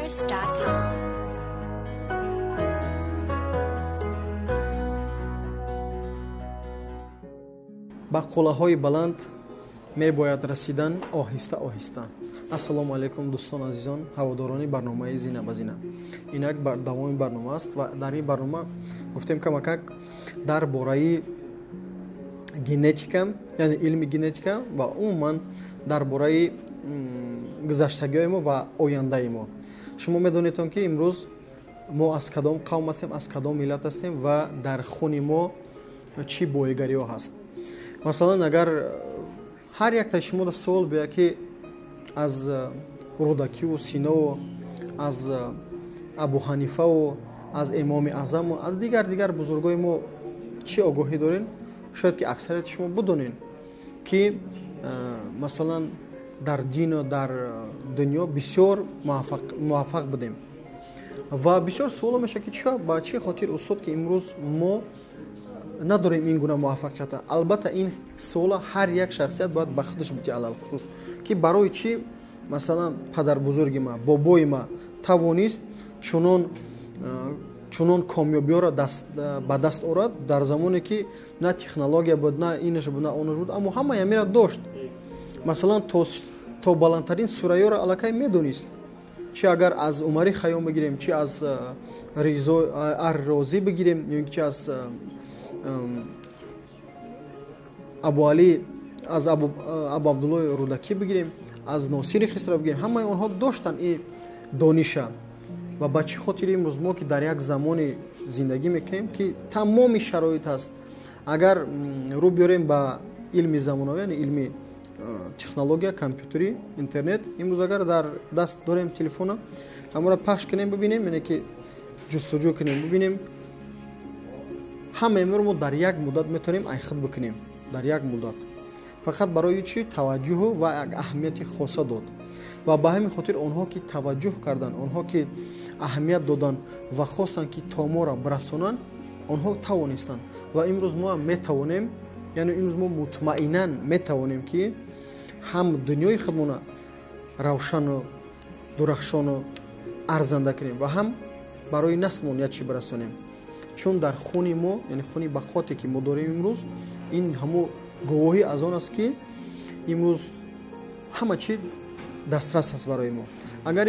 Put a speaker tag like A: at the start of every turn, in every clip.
A: BeatStars.com.
B: Ба қуллаҳои баланд мебояд расидан оҳиста оҳиста. Ассалому алайкум, дӯстон, азизон, ҳаводорони барномаи «Зина ба зина». Инак давоми барнома аст ва дар ин барнома гуфтем камакак дар бораи генетика, яъне илми генетика ва умуман дар бораи гузаштагиҳои мо ва ояндаи мо. Шумо медонедон, ки имрӯз мо аз кадом қавм ҳастем, аз кадом миллат ҳастем ва дар хуни мо чӣ боигариҳо ҳаст. Масалан, агар ҳар яктаи шуморо суол биёяд, ки аз Рӯдакиву Синову аз Абу Ҳанифаву аз Имоми Аъзаму аз дигар дигар бузургои мо чӣ огоҳӣ дорем, шояд ки аксарияти шумо бидонед, ки масалан, дар дину дар дунё бисёр муваффақ будем. Ва бисёр суоло мешавад, ки чӣ ба чӣ хотир, устод, ки имрӯз мо надорем ин гуна муваффақията. Албатта, ин суола ҳар як шахсият бояд ба худаш бити, алалхусус, ки барои чӣ, масалан, падарбузурги ма, бобои ма тавонист чунон комёбиёро ба даст орад дар замоне, ки на технология буд, на инаш буд, на онаш буд, аммо ҳамаи амира дошт. Масалан, то баландтарин сураёро аллакай медонист. Чи агар аз Умари Хайём бигирем, чи аз Аррозӣ бигирем, ё чи аз Абуалӣ, аз Абу Абдуллои Рӯдакӣ бигирем, аз Носири Хисрав бигирем, ҳамаи онҳо доштанд ин дониша. Ва ба чӣ хотир имрӯз мо, ки дар як замони зиндагӣ мекунем, ки тамоми шароит ҳаст, агар рӯ биёрем ба илми замонавӣ, яъне илми технология, компютерӣ, интернет, имрӯз агар дар даст дорем телефона, ҳамаро пахш кунем, бибинем, яъне ки ҷустуҷӯ кунем, бибинем, ҳамаи имро мо дар як муддат метавонем айхуд бикунем, дар як муддат. Фақат барои чӣ? Таваҷҷӯҳу ва як аҳамияти хоса дод. Ва ба ҳамин хотир онҳо, ки таваҷҷӯҳ карданд, онҳо, ки аҳамият доданд ва хостанд, ки то моро бирасонанд, онҳо тавонистанд. Ва имрӯз мо ҳам метавонем, яъне имрӯз мо мутмаинан метавонем, ки ҳам дунёи худмона равшану дурахшону арзанда кунем ва ҳам барои наслмон як чӣ бирасонем, чун дар хуни мо, яъне хуни бақоте, ки мо дорем имрӯз, ин ҳамо гувоҳӣ аз он аст, ки имрӯз ҳама чӣ дастрас аст барои мо. Агар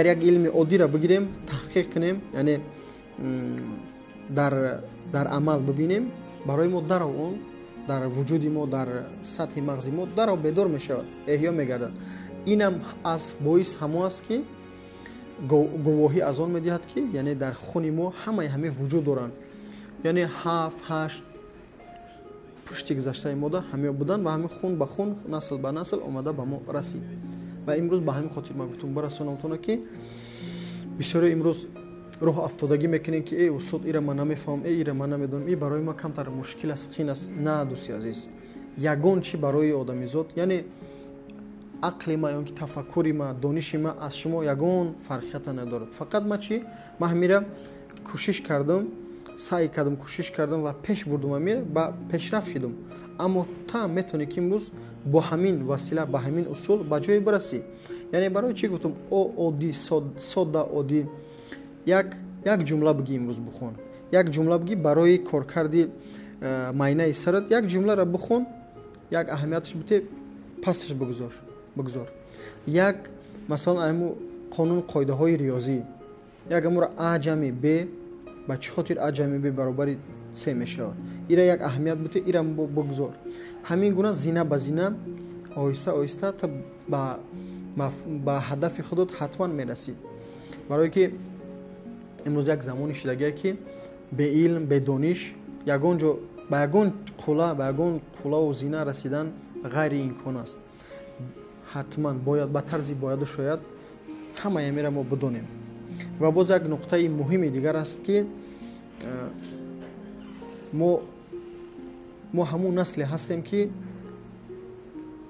B: як илми оддиро бигирем, таҳқиқ кунем, яъне дар амал бибинем, барои мо даров он дар вуҷуди мо, дар сатҳи мағзи мо даров бедор мешавад, эҳё мегардад. Инам аз боис ҳамо аст, ки гувоҳӣ аз он медиҳад, ки яъне дар хуни мо ҳамаи ҳаме вуҷуд доранд, яъне ҳафт ҳашт пушти гузаштаи мода ҳаме буданд ва ҳамин хун ба хун, насл ба насл омада ба мо расид. Ва имрӯз ба ҳамин хотир ман гуфтум барасонамтона, ки бисёре имрӯз роҳ афтодагӣ мекунем, ки э, устод, ира ман намефаҳмам, э, ира ман намедонам, и барои ман камтар мушкил аст, қин аст. На, дӯсти азиз, ягон чӣ барои одамизод, яъне ақли ма ё ки тафаккури ма, дониши ма аз шумо ягон фарқията надорад. Фақат ма чӣ? Ман ҳамира кӯшиш кардам, саъй кардам, кӯшиш кардам ва пеш бурдум, ҳамира ба пешрафт шидум. Аммо та метавонӣ, ки имрӯз бо ҳамин васила, ба ҳамин усул ба ҷое бирасӣ. Яъне барои чӣ гуфтам о оддӣ, содда, оддӣ? Як ҷумла бигӣ, имрӯз бихон, як ҷумла бигӣ барои коркарди майнаи сарат, як ҷумларо бихон, як аҳамияташ бите, пасаш бигузор. Як масалан, айму қонун, қоидаҳои риёзӣ, як амуро а ҷамъи б, ба чӣ хотир а ҷамъи б баробари с мешавад, ира як аҳамият бите, ира бигузор. Ҳамин гуна зина ба зина, оҳиста оҳиста та ба ҳадафи худот ҳатман мерасӣ. Барое ки имрӯз як замони шидагие, ки беилм, бедониш ягон ҷо ба ягон қулла, ба ягон қуллаву зина расидан ғайриимкон аст. Ҳатман бояд ба тарзи бояду шояд ҳамаи амира мо бидонем. Ва боз як нуқтаи муҳими дигар аст, ки мо ҳамун насле ҳастем, ки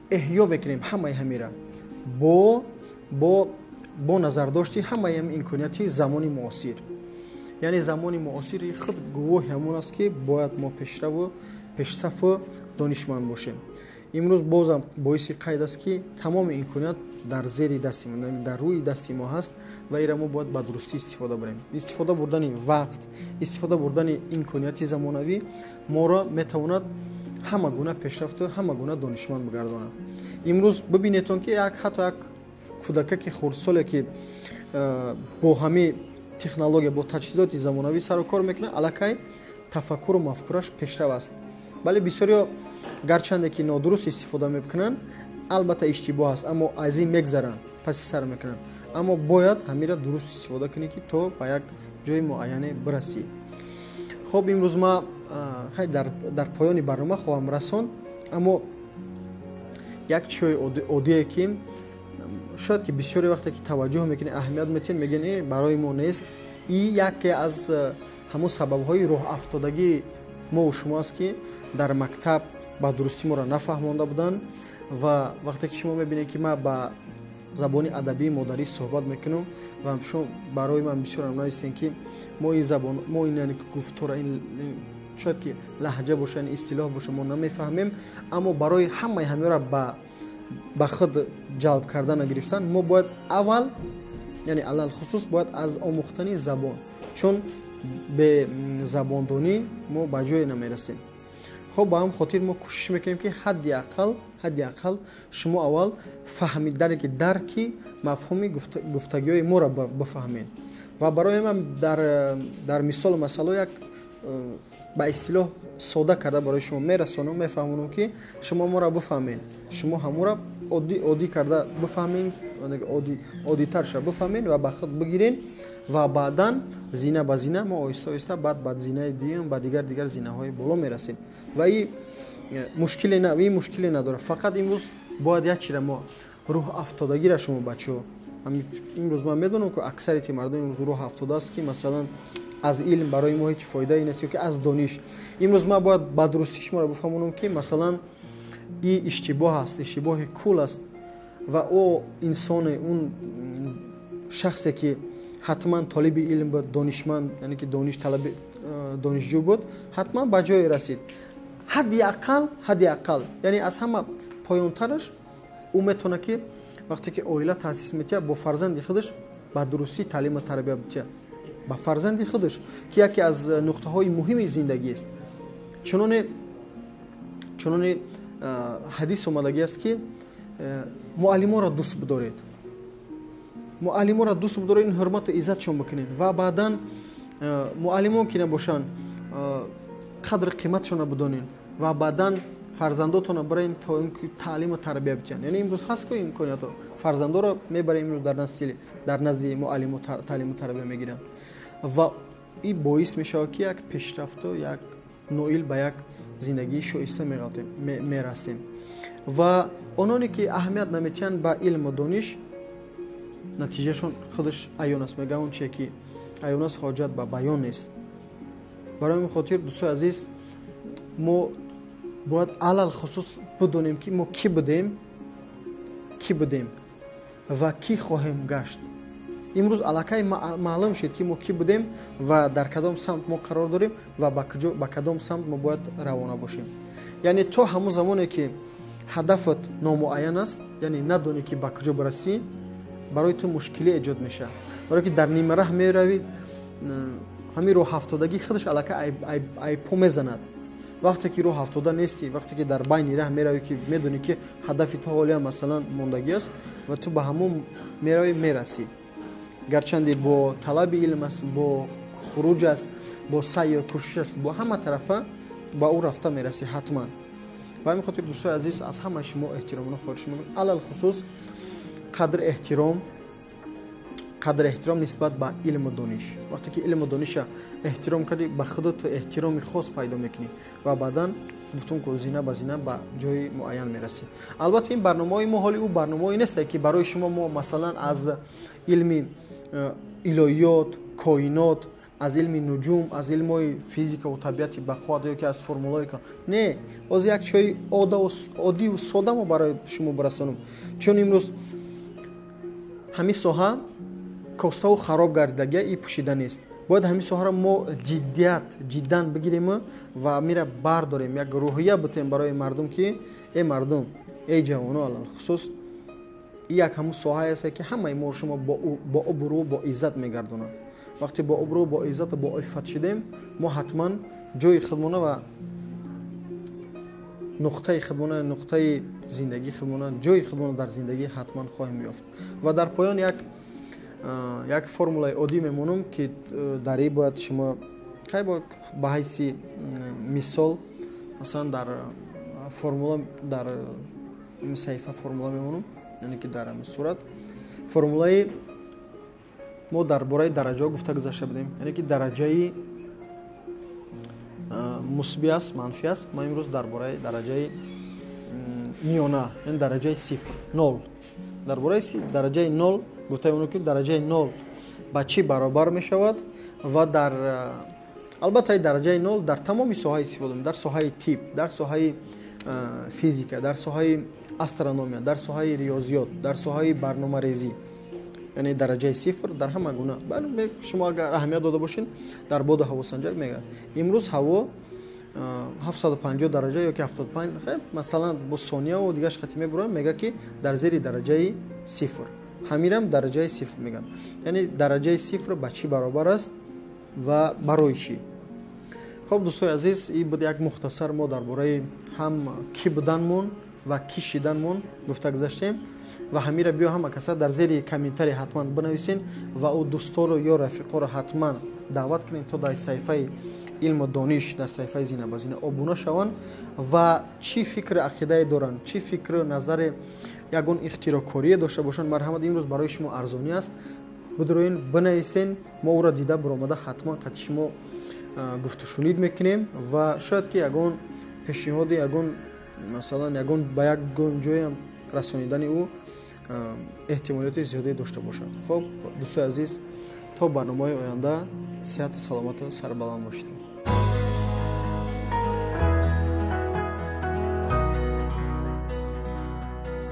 B: эҳё мекунем ҳамаи ҳамира бо назардошти ҳамаи ҳам имконияти замони муосир. Яъне замони муосири худ гувоҳи ҳамон аст, ки бояд мо пешраву пешсафу донишманд бошем. Имрӯз бозам боиси қайд аст, ки тамоми имконият дар зери дасти мо, дар рӯи дасти мо ҳаст ва инро мо бояд ба дурустӣ истифода барем. Истифода бурдани вақт, истифода бурдани имконияти замонавӣ моро метавонад ҳама гуна пешрафту ҳама гуна донишманд бигардонад. Имрӯз бибинедтон, ки як ҳатто як кӯдакаки хурдсоле, ки бо ҳамин технология, бо таҷҳизоти замонавӣ сару кор мекунад, аллакай тафаккуру мафкураш пешрав аст. Бале, бисёриҳо гарчанде ки нодуруст истифода мекунанд, албатта иштибоҳ аст, аммо аз ин мегзаранд, паси сар мекунанд, аммо бояд ҳамира дуруст истифода кунӣ, ки то ба як ҷои муайяне бирасӣ. Хоб, имрӯз ма хай дар поёни барнома хоҳам расонд, аммо як чиҳои оддие, ки шояд ки бисёре вақте ки таваҷҷӯҳ мекунед, аҳамият метиҳед, мегӯянд, барои мо нест. И яке аз ҳамон сабабҳои роҳафтодагии мову шумо аст, ки дар мактаб ба дурустӣ моро нафаҳмонда буданд. Ва вақте ки шумо мебинед, ки ман ба забони адабии модарӣ суҳбат мекунам ва шумо барои ман бисёр нависем, ки мо ин забон, мо ин, яъне гуфтора, ин шояд ки лаҳҷа боша, ин истилоҳ боша, мо намефаҳмем, аммо барои ҳамаи ҳамаро ба худ ҷалб кардана гирифтан мо бояд аввал, яъне алалхусус бояд аз омӯхтани забон, чун бе забондонӣ мо ба ҷое намерасем. Хоб, ба ҳам хотир мо кӯшиш мекунем, ки ҳадди ақал шумо аввал фаҳмидаре, ки дарки мафҳуми гуфтагиҳои моро бифаҳмед. Ва барои ман дар мисолу масъало як ба истилоҳ сода карда барои шумо мерасонам, мефаҳмонам, ки шумо моро бифаҳмед, шумо ҳамонро оддӣ карда бифаҳмед, оддитарша бифаҳмед ва ба худ бигиред. Ва баъдан зина ба зина мо оҳиста оҳиста баъд ба зинаи дуюм, ба дигар зинаҳои боло мерасем. Ва и мушкиле надорад. Фақат имрӯз бояд як чира мо рӯҳафтодагира шумо бачаҳо, имрӯз ман медонам, ки аксарияти мардум имрӯз рӯҳ афтодааст, ки масалан аз илм барои мо ҳеҷ фоидае нест ё ки аз дониш. Имрӯз ман бояд ба дурустӣ шуморо бифаҳмонам, ки масалан и иштибоҳ аст, иштибоҳи кул аст. Ва ӯ инсоне, он шахсе, ки ҳатман толиби илм буд, донишманд, яъне ки дониш талаби, донишҷӯ буд, ҳатман ба ҷое расид. Ҳадди ақал, яъне аз ҳама поёнтараш, ӯ метавонад, ки вақте ки оила таъсис метиҳад, бо фарзанди худаш ба дурустӣ таълиму тарбия битиҳад, ба фарзанди худаш, ки яке аз нуқтаҳои муҳими зиндагист. Чуноне ҳадис омадагӣ аст, ки муаллиморо дӯст бидоред, муаллиморо дӯст бидоред, ин ҳурмату иззатшон бикунед. Ва баъдан муаллимон ки набошанд, қадри қиматшонро бидонед ва баъдан фарзандотонро барен, то ин ки таълиму тарбия битиҳанд. Яъне имрӯз ҳаст ку имкониятҳо, фарзандоро мебарем имрӯз дар назди муаллимо таълиму тарбия мегиранд. Ва ин боис мешавад, ки як пешрафту як ноил ба як зиндагии шоиста мерасем. Ва ононе ки аҳамият наметиҳанд ба илму дониш, натиҷашон худаш аён аст. Мегӯянд, он чие ки аён аст, ҳоҷат ба баён нест. Барои ин хотир, дӯстои азиз, мо бояд алалхусус бидонем, ки мо кӣ будем, кӣ будем ва кӣ хоҳем гашт. Имрӯз аллакай маълум шуд, ки мо кӣ будем ва дар кадом самт мо қарор дорем ва ба кадом самт мо бояд равона бошем. Яъне то ҳамон замоне ки ҳадафат номуайян аст, яъне надонӣ, ки ба куҷо бирасӣ, барои ту мушкилӣ эҷод мешавад, барое ки дар нимараҳ меравӣ. Ҳамин роҳафтодагӣ худаш аллакай айпо мезанад. Вақте ки роҳ афтода нестӣ, вақте ки дар байни раҳ меравӣ, ки медонӣ, ки ҳадафи ту ҳолиам масалан мондагӣ аст ва ту ба ҳамон меравӣ, мерасӣ. Гарчанде бо талаби илм аст, бо хуруҷ аст, бо саъю кӯшиш аст, бо ҳама тарафа ба ӯ рафта мерасӣ ҳатман. Ба ҳамин хотир, дӯстои азиз, аз ҳамаи шумо эҳтиромона хоҳиш мекунам, алалхусус қадр эҳтиром нисбат ба илму дониш. Вақте ки илму дониша эҳтиром кардӣ, ба худат эҳтироми хос пайдо мекунӣ ва баъдан, гуфтум ку, зина ба зина ба ҷои муайян мерасӣ. Албатта, ин барномаҳои мо ҳоли ӯ барномаҳое несте, ки барои шумо мо масалан аз илми илоҳиёт, коинот, аз илми нуҷум, аз илмҳои физикаву табиати бақоат ё ки аз формулаҳои, не, боз як чои оддиву сода мо барои шумо бирасонам, чун имрӯз ҳамин соҳа коставу хароб гардидагия и пӯшида нест. Бояд ҳамин соҳаро мо ҷиддият ҷиддан бигирем ва мира бардорем, як рӯҳия бутем барои мардум, ки эй мардум, эй ҷавоно, алалхусус як ҳамун соҳае аст, ки ҳамаи мо шумо бо обрӯ, бо иззат мегардонад. Вақте бо обрӯ, бо иззату бо иффат шидем, мо ҳатман ҷои худмона ва нуқтаи худмона, нуқтаи зиндагии худмона, ҷои худмона дар зиндагӣ ҳатман хоҳем ёфт. Ва дар поён як формулаи оддӣ мемонам, ки дар ин бояд шумо хай ба ҳайси мисол, масалан, дар формула, дар саҳифа формула мемонам, яъне ки дар ҳамин сурат формулаи мо дар бораи дараҷаҳо гуфта гузашта будем, яъне ки дараҷаи мусбӣ аст, манфӣ аст. Мо имрӯз дар бораи дараҷаи миёна, яъне дараҷаи сифр, нол, дар бораи дараҷаи нол гуфта мемонем, ки дараҷаи нол ба чӣ баробар мешавад. Ва дар албатта дараҷаи нол дар тамоми соҳа истифода мешавад, дар соҳаи тиб, дар соҳаи физика, дар соҳаи астрономия, дар соҳаи риёзиёт, дар соҳаи барномарезӣ, яъне дараҷаи сифр дар ҳама гуна. Шумо агар аҳамият дода бошед, дар боду ҳавосанҷак мегӯяд имрӯз ҳаво 750 дараҷа ё ки 75, масалан бо сонияву дигарш хати мебуранд, мегӯяд ки дар зери дараҷаи сифр. Ҳамирам дараҷаи сифр мегӯянд. Яъне дараҷаи сифр ба чӣ баробар аст ва барои чӣ? Хоб, дӯстои азиз, ин буд як мухтасар мо дар бораи ҳам кӣ буданмон ва кӣ шиданмон гуфта гузаштем. Ва ҳамира биё ҳама каса дар зери комментарий ҳатман бинависен ва ӯ дӯсторо ё рафиқоро ҳатман даъват кунед, то дар саҳифаи илму дониш, дар саҳифаи зина ба зина обуна шаванд ва чӣ фикру ақидае доранд, чӣ фикру назаре, ягон ихтирокорие дошта бошанд, марҳамат, имрӯз барои шумо арзонӣ аст, бидроин бинависен, мо ӯро дида баромада ҳатман қати шумо гуфтушунид мекунем ва шояд ки ягон пешниҳоди, ягон масалан ягон ба ягон ҷоям расонидани ӯ эҳтимолияти зиёде дошта бошад. Хоб, дӯстои азиз, то барномаҳои оянда сиҳату саломату сарбаланд бошед.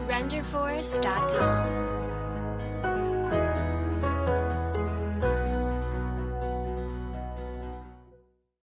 A: Renderforest.com.